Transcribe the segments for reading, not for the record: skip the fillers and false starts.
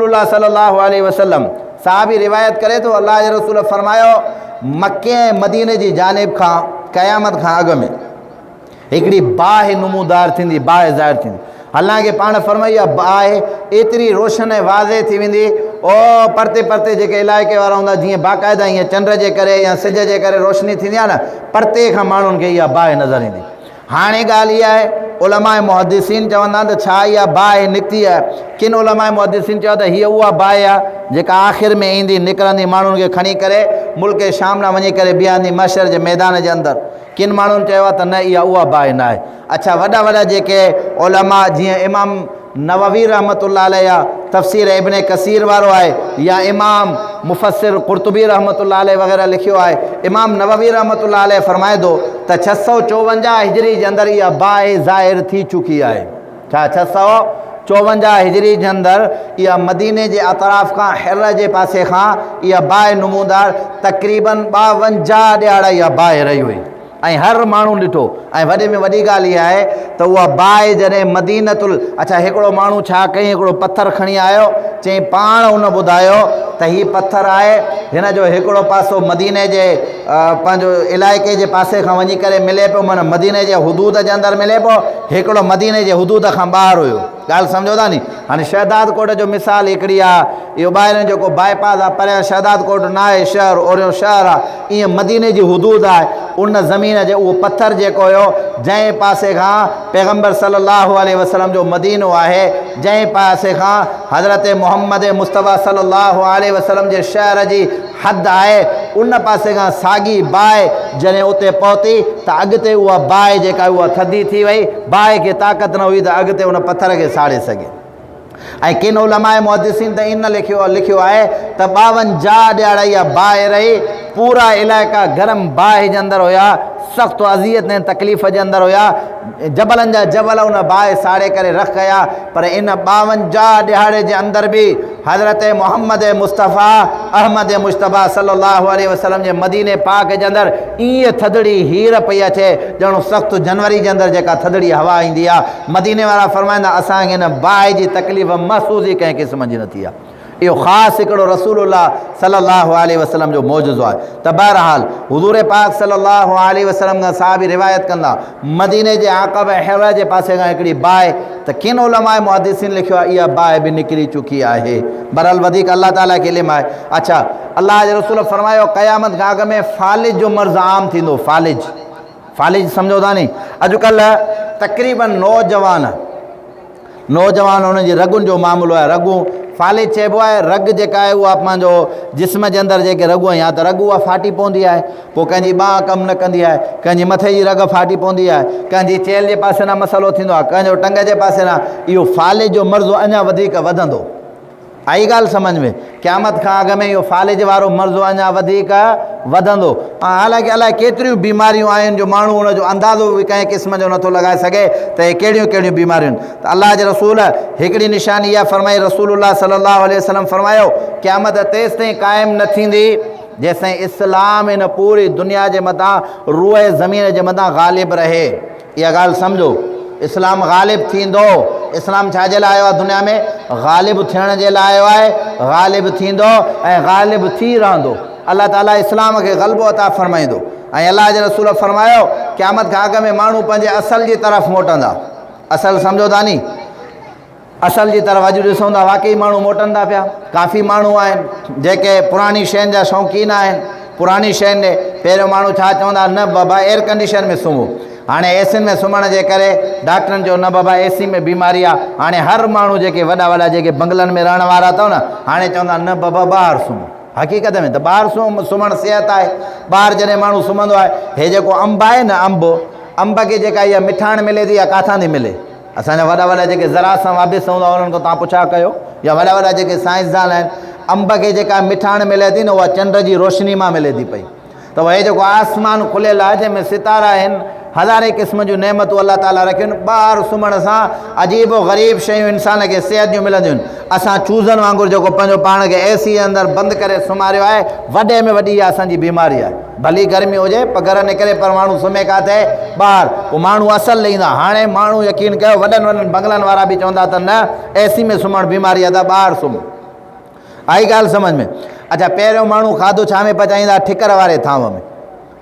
الله صلي الله عليه وسلم، صحابي روايت ڪري ٿو، الله جي رسول فرمايو، مڪي ۽ مديني جي جانب کان قيامت کان اڳ ۾ هڪڙي باهه نمودار ٿيندي، باهه ظاهر ٿيندي. حالانڪه پاڻ فرمائي اها باهه ايتري روشن ۽ واضح ٿي ويندي، او پرتي پرتي جيڪي علائقي وارا هوندا، جيئن باقاعده ائين چنڊ جي ڪري يا سج جي ڪري روشني ٿيندي آهي نه، پرتي کان ماڻهن کي اها باهه نظر ايندي. هاڻي ڳالهه اها آهي، علماء محدثين چوندا آهن ته ڇا اها باهه نڪتي آهي؟ ڪن علماء محدثين چيو ته هيء اها باهه آهي جيڪا آخر ۾ ايندي، نڪرندي، ماڻهن کي کڻي ڪري ملڪ شام ڏانهن وڃي ڪري بيهندي محشر جي ميدان جي اندر. ڪن ماڻهن چيو آهي ته نه اها اها باهه نه آهي. اڇا وڏا وڏا جيڪي علماء جيئن امام نووي رحمة الله عليه تفسير ابن ڪثير وارو آهي يا امام مفسر قرطبي رحمة الله عليه وغيره لکيو آهي، امام نووي رحمة الله عليه فرمائي ٿو ته 654 هجري جي اندر اها باهه ظاهر ٿي چڪي آهي. ڇا 654 هجري جي اندر اها مديني جي اطراف کان حر جي پاسي کان اها باهه نمودار تقريباً 52 ڏهاڙا اها باهه رهي هئي ۽ هر ماڻهو ڏٺو ۽ وڏي ۾ وڏي ڳالهه اها آهي ته اها باهه جڏهن مدينة ال اڇا هڪڙو ماڻهو ڇا ڪيائين هڪڙو پٿر کڻي آيو چيائين پاڻ ان ٻڌايو ته هي پٿر آهي هن جو هڪڙو پاسو مديني جي پنهنجو علائقي جي پاسي کان وڃي ڪري ملي پيو معنيٰ مديني جي حدود جي اندر ملي پيو هڪڙو مديني جي حدود کان ٻاهر هيو ڳالهه سمجهو ٿا ني هاڻي شهداد ڪوٽ جو مثال هڪڙي آ اهو ٻاهريون جيڪو باء پاس آ پريان شهداد ڪوٽ نه آهي شهر اوريون شهر آ ائين مديني جي حدود آهي ان زمين جي اهو پٿر جيڪو هيو جنهن پاسي کان پيغمبر صلي الله عليه وسلم جو مدينو آهي جنهن پاسي کان حضرت محمد مصطفيٰ صلي الله عليه وسلم جي شهر جي حد آهي، ان پاسي کان ساڳي باهه جڏهن اتي پهتي ته اڳتي اها باهه جيڪا اها ٿڌي ٿي وئي، باهه کي طاقت نه هئي ته اڳتي ان پٿر کي ساڙي سگهي. ۽ ڪن علماء محدثين ته ان لکيو آهي ته 52 ڏهاڙا اها باهه رهي، پورا علائقا گرم باهه جي اندر هيا، سخت اذيت ۽ تڪليف جي اندر هيا، جبلن جا جبل ان باهه ساڙي ڪري رک ڪيا، پر ان 52 ڏهاڙي جي اندر به حضرت محمد مصطفيٰ احمد مجتبيٰ صلي الله عليه وسلم جي مديني پاڪ جي اندر ائين ٿڌڙي هير پئي اچي ڄڻ سخت جنوري جي اندر جيڪا ٿڌڙي هوا ايندي آهي. مديني وارا فرمائن ٿا اسان کي ان باهه جي تڪليف محسوس ئي ڪنهن قسم جي نه ٿي آهي. اهو خاص هڪڙو رسول الله صلي الله عليه وسلم جو معجزو آهي ته بهرحال حضور پاڪ صلي الله عليه وسلم کان صحابي روايت ڪندا مديني جي عقب ۽ حره جي پاسي کان هڪڙي باهه ته ڪن علماء محدثين لکيو آهي اها باهه به نڪري چڪي آهي. بهرحال وڌيڪ الله تعاليٰ کي علم آهي. اڇا الله جي رسول فرمايو قيامت کان اڳ ۾ فالج جو مرض عام ٿيندو. فالج فالج سمجهو ٿا ني اڄڪلهه تقريبا نوجوان نوجوان انهن جي رڳن جو معاملو آهي رڳون فالج چئبو آهي رڳ جيڪا آهي اها پنهنجو جسم جي اندر جيڪي رڳون آهن يا ته رڳ اها ڦاٽي پوندي آهي پوء ڪنهن جي ٻانهن ڪم نه ڪندي آهي ڪنهن جي مٿي جي رڳ ڦاٽي پوندي آهي ڪنهن جي چيلهه جي پاسي ڏانهن مسئلو ٿيندو آهي ڪنهن جو ٽنگ جي پاسي ڏانهن اهو فالج جو مرض اڃا وڌيڪ وڌندو آئي ڳالهه سمجهه ۾؟ قيامت کان اڳ ۾ اهو فالج وارو مرض اڃا وڌيڪ وڌندو. حالانڪه الائي ڪيتريون بيماريون آهن جو ماڻهو ان جو اندازو به ڪنهن قسم جو نٿو لڳائي سگهي ته اهي ڪهڙيون ڪهڙيون بيماريون آهن. ته الله جي رسول هڪڙي نشاني اها فرمائي، رسول الله صلي الله عليه وسلم فرمايو، قيامت تيستائين قائم نه ٿيندي جيستائين اسلام هن پوري دنيا جي مٿان روء زمين جي مٿان غالب رهي. اها ڳالهه سمجهو، اسلام غالب ٿيندو. اسلام ڇا جي لاء آيو آهي دنيا ۾؟ غالب ٿيڻ جي لاء آيو آهي، غالب ٿيندو ۽ غالب ٿي رهندو. الله تعاليٰ اسلام کي غلبو عطا فرمائيندو ۽ الله جي رسول فرمايو، قيامت کان اڳ ۾ ماڻهو پنهنجي اصل جي طرف موٽندا. اصل سمجهو ٿا ني؟ اصل جي طرف اڄ ڏسون ٿا واقعي ماڻهو موٽن ٿا پيا ڪافي ماڻهو آهن جيڪي پراڻي شين جا شوقين آهن پراڻي شين ڏي پهريون ماڻهو ڇا چوندا نه بابا ايئر ڪنڊيشن ۾ سمهو هاڻي اي سين ۾ سمهڻ جي ڪري ڊاڪٽرن چيو نه بابا اي سي ۾ بيماري آ هاڻي هر ماڻهو جيڪي وڏا وڏا جيڪي بنگلن ۾ رهڻ وارا اٿو نه هاڻي چوندا نه بابا ٻاهر سمهو حقيقت ۾ ته ٻاهر سمهڻ صحت آهي ٻاهر جڏهن ماڻهو سمهندو آهي هي جيڪو انب آهي نه انب انب کي جيڪا اها مٺاڻ ملي ٿي اها ڪاٿان ٿي ملي اسان جا وڏا وڏا جيڪي زراعت سان وابسته هوندا انهن کان توهان پڇا ڪيو يا وڏا وڏا جيڪي سائنسدان آهن انب کي جيڪا مٺاڻ ملي ٿي نه اها چنڊ جي روشني مان ملي ٿي پئي ته هي جيڪو آسمان کليل آهي جنهن ۾ ستارا آهن هزارين قسم جون نعمتون الله تعاليٰ رکيون آهن ٻاهر سمهڻ سان عجيب و غريب شيون انسان کي صحت جون ملنديون آهن اسان چوزن وانگر جيڪو پنهنجو پاڻ کي اي سي اندر بند ڪري سمهاريو آهي وڏي ۾ وڏي اها اسان جي بيماري آهي ڀلي گرمي هجي پگهر نڪري پر ماڻهو سمهي ڪاٿي ٻاهر پوء ماڻهو اصل لهيندا هاڻي ماڻهو يقين ڪيو وڏن وڏن بنگلن وارا به چوندا ته نه اي سي ۾ سمهڻ بيماري آهي ته ٻاهر سمهو. آئي ڳالهه سمجهه ۾؟ اڇا پهريون ماڻهو کاڌو ڇا ۾ پچائيندا ٺڪر واري ٿانو ۾.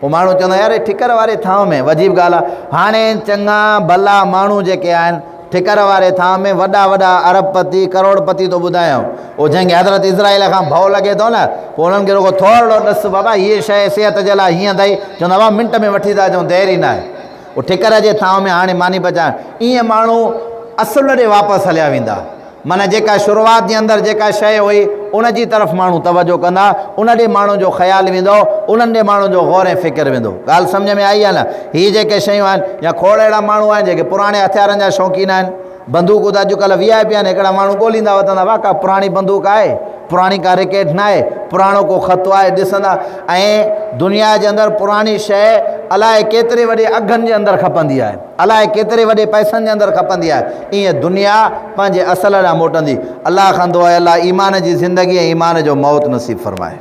پوء ماڻهو چوندا يار هي ٺڪر واري ٿانو ۾ عجيب ڳالهه آهي. هاڻي چڱا ڀلا ماڻهو جيڪي آهن ٺڪر واري ٿانو ۾ وڏا وڏا ارب پتي ڪروڙ پتي ٿو ٻڌايان اهو جنهن کي حضرت عزرائيل کان ڀؤ لڳي ٿو نه پوء انهن کي رڳو ٿورڙو ڏس بابا هيء شيء صحت جي لاء هيئن اٿئي چوندا بابا منٽ ۾ وٺي ٿا اچون دير ئي ناهي. اهو ٺڪر جي ٿانو ۾ هاڻي ماني پچائڻ ائين ماڻهو اصل ڏي واپس هليا ويندا. معنيٰ جيڪا شروعات جي اندر جيڪا شيء هئي ان جي طرف ماڻهو توجه ڪندا، ان ڏي ماڻهن جو خيال ويندو، انهن ڏي ماڻهن جو غور ۽ فڪر ويندو. ڳالهه سمجهه ۾ آئي يا نه؟ هي جيڪي شيون آهن يا کوڙ اهڙا ماڻهو آهن جيڪي پراڻي هٿيارن جا شوقين آهن. بندوقون ته اڄڪلهه وي آء پي آهن، هڪڙا ماڻهو ڳوليندا وتندا واهه ڪا پراڻي بندوق آهي، پراڻي ڪا رڪيٽ ناهي، پراڻو ڪو خط آهي ڏسندا ۽ دنيا جي اندر پراڻي شيء الائي ڪيتري وڏي اگهن جي اندر کپندي آهي. الائي ڪيتري وڏي پئسن جي اندر کپندي آهي. ائين دنيا پنهنجي اصل ڏانهن موٽندي. الله کان دعا آهي الله ايمان جي زندگي ۽ ايمان جو موت نصيب فرمائي.